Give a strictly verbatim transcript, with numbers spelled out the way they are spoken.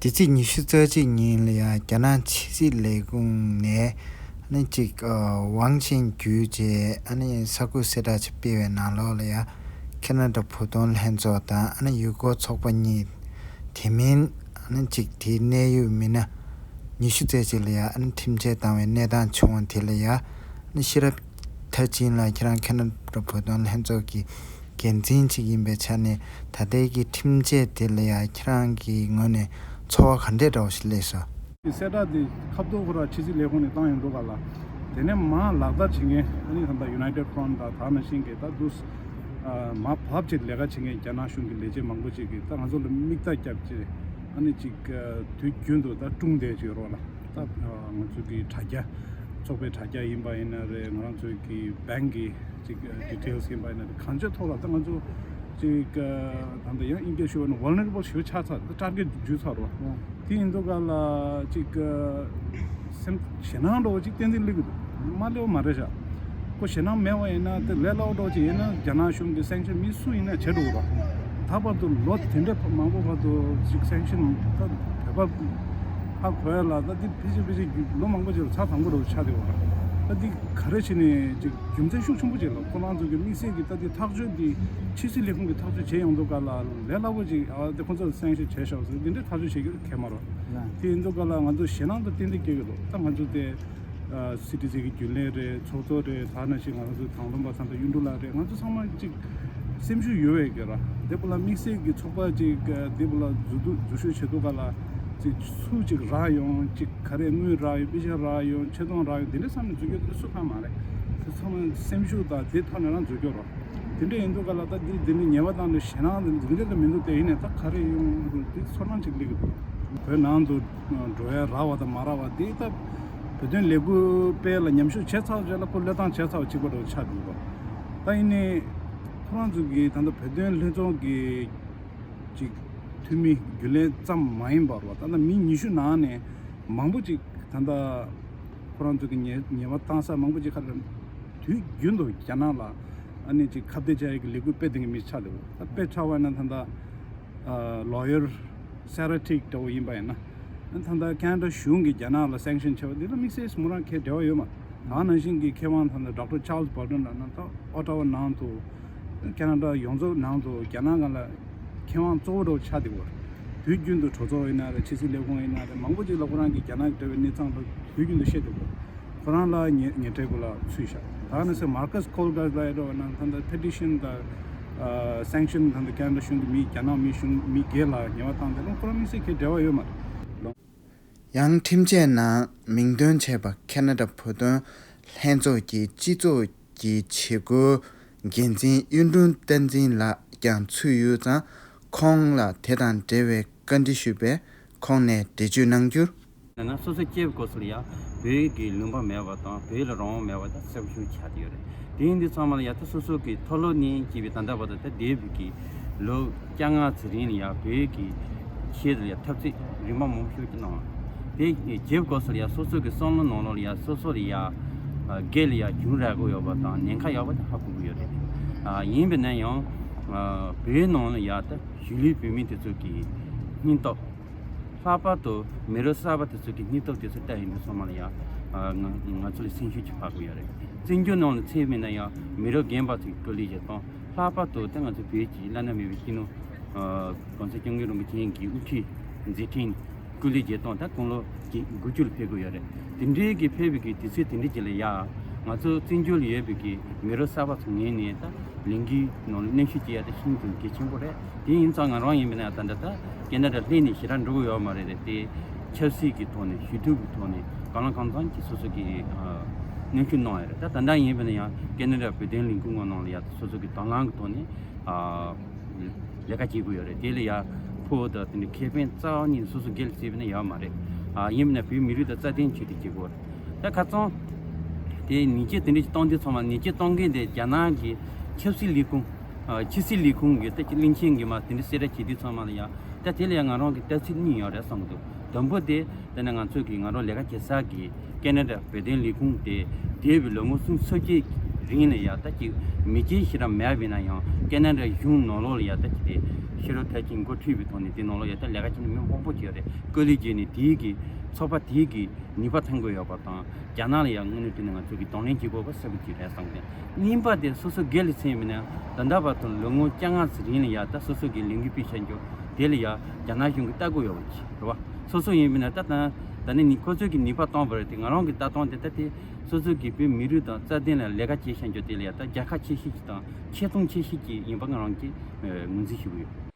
དེ་ཚེས་ཉི་ཤུ་རྩ་གཅིག་ཉིན་ལ་ཡ་རྒྱ་ནག་ཕྱི་སྲིད་ལས་ཁུངས་ནས་ཨ་ནི་གཅིག་ཨ་ཝང་ཆིན་བརྒྱུད་བྱས་ཨ་ནི་གསར་འགོད་གསལ་བསྒྲགས་ཅིག་སྤེལ་བའི་ནང་ལོགས་ལ་ཡ་ཁེ་ན་ཌ་བོད་དོན་ལྷན་ཚོགས་དང་ཨ་ནི་ཡུལ་སྐོར་ཚོགས་པ་གཉིས། དེ་མིན་ཨ་ནི་གཅིག་དེའི་གནད་ཡོད་མི་སྣ་ཉི་ཤུ་རྩ་གཅིག་ལ་ཡ་ཨ་ནི་ཁྲིམས་ཆད་བཏང་བའི་གནས་སྟངས་བྱུང་བ་དེ་ལ་ཡ་ཨ་ནི་ཤེས་རབ་མཐར་ཕྱིན་ལགས། ཁྱེད་རང་ཁེ་ན་ཌ་བོད་དོན་ལྷན་ཚོགས་ཀྱི་འགན་འཛིན་ཅིག་ཡིན་པའི་ཆ་ནས་ད་ལྟའི་གི་ཁྲིམས་ཆད་དེ་ལ་ཡ་ཁྱེད་རང་གི་ངོས་ནས་ཚོར་བ་ག་འདྲས་འདྲ་བོ་ཞིག་སླེབས་སོང་། གསལ་བསྒྲགས་དེ་ཁ་ཐོག་ཁོ་ར་ཕྱི་སྲིད་ལས་ཁུངས་ནས་བཏང་ཡོང་འདུག་ག་ལ། དེ་ནས་མར་ལག་བསྟར་བྱེད་མཁན་ཨ་ནི་ད་ལྟ་United Front དང་དེ་ནང་བཞིན་གྱི་ད་དུ་མར་བབས་བྱས་ལས་ཀ་བྱེད་མཁན་རྒྱ་ནག་གཞུང་གི་ལས་བྱེད་མང་པོ་ཅིག་གིས་ད་ང་ཚོ་ལ་མིག་ལྟ་བརྒྱབ་བྱས་ཨ་ནི་ཅིག་དུས་རྒྱུན་དུ་ད་སྲུང་བསྡད་ཅིག་ཡོད་རེད་ལ། ད་ང་ཚོ་གི་དྲ་རྒྱ་ཚོགས་པའི་དྲ་རྒྱ་ཡིན་པ་ཡིན་ན་རེད། ང་རང་ཚོའི་གི་bank གི་ཅིག་details ཡིན་པ་ཡིན་ན་རེད། གང་ཅིའི་ཐོག་ལ་ད་ང་ཚོ་ཅིག་ད་ལྟ་ཡང་དབྱིན་སྐད་ཞུ་བ་ན་vulnerable ཞེ་པོ་ཆགས་ཚར། ད་target འཇུས་ཚར་རོ། དེ་ཡིན་དུས་ག་ལ་ཅིག་སེམས་ཞེད་སྣང་འདྲ་བོ་ཅིག་ཏན་ཏན་སླེབས་ཀྱི་འདུག་མ་སླེབས་པ་མ་རེད་ཤག་ཁོ་ཞེད་སྣང་མེད་པ་ཡིན་ན་དེ་ལས་སླ་པོ་འདྲ་བོ་ཅིག་ཡིན་ན་རྒྱ་ནག་གཞུང་གི་sanction མི་སུ་ཡིན་ན་བྱེད་འགྲོ་གི་རེད། ད་བར་དུ་ལོ་དེ་འདྲའི་མང་པོ་བར་དུ་ཅིག་sanction ད་བོད་པ་ཧ་གོ་ཡ་ལ་ད་འདི་ཕལ་ཆེར་ཕལ་ཆེར་ལོ་མང་པོ་ཅིག་ལ་ཚར་དང་པོ་འདྲ་བོ་ཆགས་བསྡད་ཡོད་རེད། ད་འདི་ག་རེ་བྱས་ནས་ཅིག་རྒྱུ་མཚན་ཤུགས་ཆེན་པོ་ཅིག་ལ་ཁོ་རང་ཚོ་གི་དམིགས་བསལ་གྱི་ད་འདི་ཐག་གཅོད་འདི་ཕྱི་སྲིད་ལས་ཁུངས་ཀྱིས་ཐག་གཅོད་བྱས་ཡོང་དུས་ག་ལ་ལས་སླ་པོ་ཅིག་ཨ་དེ་ཁོ་ཚོ་ལ་sanction བྱས་ཤོག་ཟེར་འདི་འདྲའི་ཐག་གཅོད་བྱེད་ཀྱི་གལ་མ་རེད། དེ་ཡིན་དུས་ག་ལ་ང་ཚོ་ཞེད་སྣང་དང་ཏན་ཏན་སྐྱེ་གི་འདུག་ད་ང་ཚོ་དེ་ཨ་སི་ཊི་སི་གི་རྒྱུན་ལས་རེད། ཚོགས་གཙོ་རེད། དེ་ནང་བཞིན་ང་ཚོ་དང་བླངས་པ་ཚང་མ་གཡུ་འབྲུག་ལགས་རེད། ང་ཚོ་ཚང་མ་ཅིག་སེམས་ཤུགས་ཡོད་པའི་གི་ར། དེ་བུ་ལ་དམིགས་བསལ་གྱི་ཚོགས་པ་ཅིག་དེ་བུ་ལ་འཛུལ་འཛུལ་ཞུགས་བྱེད་དུས་ག་ལ་ཅིག་སུ་ཅིག་རག་ཡོང་། ཅིག་ག་རེ་དངུལ་རག་ཡོང་། པེ་ཤག་རག་ཡོང་། ཆེ་མཐོང་རག་ཡོང་། དེ་འདྲའི་བསམ་ནས་འཛུལ་རྒྱུ་དེ་སུ་གང་མ་རེད། དེ་ཚང་མ་སེམས་ཤུགས་དང་དེ་ཐོག་ནས་རང་འཛུལ་རྒྱུ་རོ། དེ་འདྲ་ཡིན་དུས་ག་ལ་ད་འདི་འདི་ནི་ཉེས་པ་བཏང་ནས་ཞེད་སྣང་དེ་འདི་འདྲ་ལ་མི་འདུག་དེ་ཡིན་ནས་ད་ག་རེ་ཡོང་འདུག་དེ་ཚོར་སྣང་ཅིག་སླེབས་ཀྱི་འདུག་བོད་ནང་དུ་འགྲོ་ཡ་རག་པ་དང་མ་རག་པ་དེ་ད་བོད་དོན་ལས་འགུལ་སྤེལ་ལ་ཉམས་ཞིབ་བྱས་ཚར་རྗེས་ལ་ཁོ་བློས་བཏང་བྱས་ཚར་བ་གཅིག་པ་འདྲ་བོ་ཆགས་འདུག་གོ། ད་ཡིན་ནའི་ཁོ་རང་ཚོ་གི་ད་ལྟ་བོད་དོན་ལྷན་ཚོགས་ཀྱི་ཅིག་འཐུས་མི་རྒྱུན་ལས་ཙམ་མ་ཡིན་པར་བ་ད་ལྟ་མི་ཉི་ཤུ་ནང་ནས་མང་པོ་ཅིག་ད་ལྟ་ཁོ་རང་ཚོ་གི་ཉེས་ཉེས་པ་བཏང་ས་མང་པོ་ཅིག་ཁ་ལ་དུས་རྒྱུན་དུ་རྒྱ་ནག་ལ་ཨ་ནི་ཅིག་ཁ་གཏད་བཅག་ཡག་གི་ལས་འགུལ་སྤེལ་བསྡད་མཁན་མི་ཆགས་འདུག་ད་དཔེ་ཆ་བ་ན་ད་ལྟ་ལོ་ཡར་སེ་ར་ཊིག་འདྲ་བོ་ཡིན་པ་ཡིན་ན། ད་ལྟ་ཁེ་ན་ཌ་གཞུང་གིས་རྒྱ་ནག་ལ་སེང་ཤིན་བྱས་པ་འདི་ལ་དམིགས་བསལ་མོ་རང་གི་འབྲེལ་བ་ཡོད་མ་རེད། ད་ནང་བཞིན་གྱི་མཁས་དབང་ད་ལྟ་ཌོག་ཊར་ཆཱལ་སི་བྷར་ཊོན་ལབ་ན་ད་ཨོ་ཊ་ཝ་ནང་དུ་ཁེ་ན་ཌ་ཡོངས་རྫོགས་ནང་དུ་རྒྱ་ནག་སྒང་ལ་མཁས་དབང་གཙོ་བོ་འདྲ་བོ་ཆགས་བསྡད་ཡོད་རེད། དུས་རྒྱུན་དུ་གྲོས་ཚོགས་ཡིན་ན་རེད། ཕྱི་སྲིད་ལས་ཁུངས་ཡིན་ན་རེད། མང་པོ་ཅིག་ལ་ཁོ་རང་གིས་རྒྱ་ནག་གི་འབྲེལ་བའི་གནས་སྟངས་ལ་དུས་རྒྱུན་དུ་བཤད་བསྡད་ཡོད་རེད། ཁོ་རང་ལ་ཉེ་ཉེ་འབྲེལ་གུ་ལ་ཚུད་བཞག་ད་ནི་སེ་མར་ཀ་སི་ཁོལ་གྷར་ལ་ཡོད་ན་ད་ལྟ་པེ་ཊི་ཤན་དང་སེང་ཤིན་ད་ལྟ་ཁེ་ན་ཌ་གཞུང་གི་མི་རྒྱ་ནག་མི་གཞུང་མི་སྒེར་ལ་ཉེས་པ་བཏང་དེ་ལ་ཁོ་རང་དམིགས་བསལ་གྱི་འབྲེལ་བ་ཡོད་མ་རེད། ཡང་ཁྲིམས་ཆད་ནང་མིང་འདོན་བྱས་པ་ཁེ་ན་ཌ་བོད་དོན་ལྷན་ཚོགས་ཀྱི་སྤྱི་ཚོགས་ཀྱི་བྱེད་སྒོའི་འགན་འཛིན་གཡུང་དྲུང་བསྟན་འཛིན་ལགས་ཀྱང་ཚུད་ཡོད་ཙང་ཁོང་ལ་དེ་དང་འབྲེལ་བའི་བཀའ་འདྲི་ཞུས་པས་ཁོང་ནས་འགྲེལ་བརྗོད་གནང་རྒྱུར། ན་ན་སོ་སོའི་སྐྱེས་པའི་སྐབས་སུ་ལ་ཡང་བོད་ཀྱི་ལུང་པ་མེད་པ་དང་བོད་ལ་རང་དབང་མེད་པ་དང་གསལ་པོ་ཞིག་ཆགས་ཀྱི་ཡོད་རེད། དེ་ཡིན་དུས་ཚང་མ་ལ་ཡང་ད་སོ་སོ་གི་མཐོ་སློབ་ནས་སྐྱེས་པའི་ད་ལྟ་བར་དུ་ད་འདས་པའི་གི་ལོ་བཅོ་ལྔ་ཙམ་རིང་ལ་ཡང་བོད་ཀྱི་ཆེད་དུ་ཡང་འཐབ་རྩོད་རིམ་པ་མང་པོ་ཞིག་གནང་བ་རེད། དེ་རྗེས་སྐབས་སུ་ལ་ཡང་སོ་སོ་གི་བསམ་བློ་ནང་ལོགས་ལ་ཡང་སོ་སོ་ལ་ཡང་སྒེར་ལ་ཡང་གྱོང་རག་གི་ཡོད་པ་དང་ཉེན་ཁ་ཡོད་པ་དེ་ཧ་གོ་གི་ཡོད་རེད། ཡིན་པས་ན་ཡང་བོད་ནང་ལ་ཡང་ད་གཞིས་ལུས་བོད་མི་དེ་ཚོ་གི་སྙིང་སྟོབས། ལྷག་པར་དུ་མི་རབས་གསར་པ་དེ་ཚོ་གི་སྙིང་སྟོབས་དེ་ཚོ་ལྟ་ཡིན་དུས་ཚང་མ་ལ་ཡང་ང་ང་ཚོ་ལ་སེམས་ཤུགས་ཅིག་སྤར་དགོས་ཡོད་རེད། བཙན་བྱོལ་ནང་ལ་ཚད་མེད་ན་ཡང་མི་རབས་རྒན་པ་ཚོ་གི་སྐུ་ལས་བྱེད་སྟངས། ལྷག་པར་དུ་ད་ང་ཚོ་བོད་ཀྱི་བླ་ན་མེད་པའི་སྤྱི་ནོར་༸གོང་ས་༸སྐྱབས་མགོན་རིན་པོ་ཆེ་གི་དབུ་ཁྲིད་མཛད་འཕྲིན་སྐུ་ལས་བྱེད་སྟངས་ད་དགུང་ལོ་དགུ་བཅུ་ལ་ཕེབས་དགོས་ཡོད་རེད། དེ་འདྲའི་གི་ཕེབས་པའི་གི་དུས་ཚོད་དེ་འདྲའི་ཅིག་ལ་ཡང་ང་ཚོ་བཙན་བྱོལ་ལ་ཡོད་པའི་གི་མི་རབས་གསར་པ་ཚོ་ངོས་ནས་ད་ལས་འགུལ་ནང་ལ་མཉམ་ཞུགས་བྱེད་ཡ་དེ་ཤིན་ཏུ་གལ་ཆེན་པོ་རེད། དེ་ཡིན་ཙང་ང་རང་ཡིན་པ་ན་ད་ལྟ་ད་ཁེ་ན་ཌ་སླེབས་ནས་ཞེ་དྲག་འགྲོ་གི་ཡོད་མ་རེད་རེད་དེ། ཆབ་སྲིད་ཀྱི་ཐོག་ནས་ཞུ་གཏུག་གི་ཐོག་ནས་གང་ལ་གང་འཚམ་གྱི་སོ་སོ་གི་མཉམ་ཞུགས་གནང་ཡ་རེད། ད་ད་ལྟ་ཡིན་པ་ན་ཡང་ཁེ་ན་ཌ་བོད་དོན་ལས་འགུལ་ངོ་ནང་ལ་ཡ་སོ་སོ་གི་དང་བླངས་ཀྱི་ཐོག་ནས་ལས་ཀ་བྱེད་དགོས་ཡོད་རེད། དེ་ལ་ཡ་ཕོ་དང་དེ་འདྲ་ཁེ་ཕན་རྩ་བ་ཉིད་ནས་སོ་སོ་སྒེར་ལ་བརྩིས་པ་ན་ཡོད་མ་རེད། ཡིན་པ་ན་བོད་མི་རིགས་དང་རྩ་བརྟན་ཆེད་དུ་བྱེད་དགོས་རེད། ད་ཁ་སང་དེ་ཉེས་ཆད་དེ་འདྲ་ཞིག་བཏང་དུས་ཚང་མ་ཉེས་ཆད་གཏོང་མཁན་དེ་རྒྱ་ནག་གི་ཆབ་སྲིད་ལས་ཁུངས་ཕྱི་སྲིད་ལས་ཁུངས་ཀྱི་ད་ཅི་གླིང་ཆེན་གྱི་མ་དེ་འདྲ་གསལ་བསྒྲགས་བྱེད་དུས་ཚང་མ་ལ་ཡང་ད་དེ་ལ་ཡང་ང་རང་གི་ལྟ་ཚུལ་གཉིས་ཡོད་རེད་བསམ་གྱི་འདུག་དང་པོ་དེ་དེ་ནས་ང་ཚོ་གི་ང་རང་ལས་ཀ་བྱེད་ས་གི་ཁེ་ན་ཌ་བོད་དོན་ལས་ཁུངས་དེ་འདས་པའི་ལོ་ངོ་སུམ་ཅུ་སོ་བརྒྱད་ རིང་ལ་ཡ་ད་ཅིག་མེ་ལྕེ་ཞེ་དྲག་མེད་པ་ཡིན་ན་ཡང་ཀེ་ན་ཌ་གཞུང་ནང་ལོགས་ལ་ཡ་ད་ཅིག་དེ་ཤེས་རབ་མཐར་ཕྱིན་འགོ་ཁྲིད་པའི་ཐོག་ནས་དེ་ནང་ལོགས་ཡ་ད་ལས་ཀ་བྱེད་མཁན་མི་མང་པོ་ཅིག་ཡོད་རེད། དཀའ་ལས་བརྒྱབ་ནས་དེའི་གི་ཚོགས་པ་དེའི་གི་ནུས་པ་ཐོན་དགོས་ཡོད་པ་དང་། རྒྱ་ནག་ལ་ཡང་དངོས་གནས་དྲིས་ན་ང་ཚོ་གི་གདོང་ལེན་བྱེད་དགོས་པ་གསལ་པོ་ཅིག་རེད་བསམ་གི། གཉིས་པ་དེ་སོ་སོ་སྒེར་ལ་མཚོན་པ་ཡིན་ན་ད་ལྟ་བར་དུ་ལོ་ངོ་བཅོ་ལྔ་ཙམ་རིང་ལ་ཡ་ད་སོ་སོ་གི་ལས་འགུལ་སྤེལ་བྱ་རྒྱུ་དེ་ལ་ཡ་རྒྱ་ནག་གཞུང་གིས་ལྟ་དགོས་ཡོད་པ་ཅིག་རེད་བ། སོ་སོ་ཡིན་པ་ན་ད་ད་ད་ནི་ནི་ཁོ་ཚོས་ཀྱི་ནུས་པ་བཏང་བ་རེད་དེ། ང་རང་གི་ལྟ་སྟངས་དེ་ད་དེ་སོ་སོ་གི་བོད་མི་རིགས་དང་རྩ་དོན་ལ་ལས་ཀ་བྱེད་བཞིན་རྒྱུ་དེ་ལ་ཡ་ད་རྒྱལ་ཁ་ཆེ་ཤོས་ཅིག་དང་ཆེ་མཐོང་ཆེ་ཤོས་ཅིག་ཡིན་པ་ང་རང་གིས་ངོས་འཛིན་ཞུ་གི་ཡོད།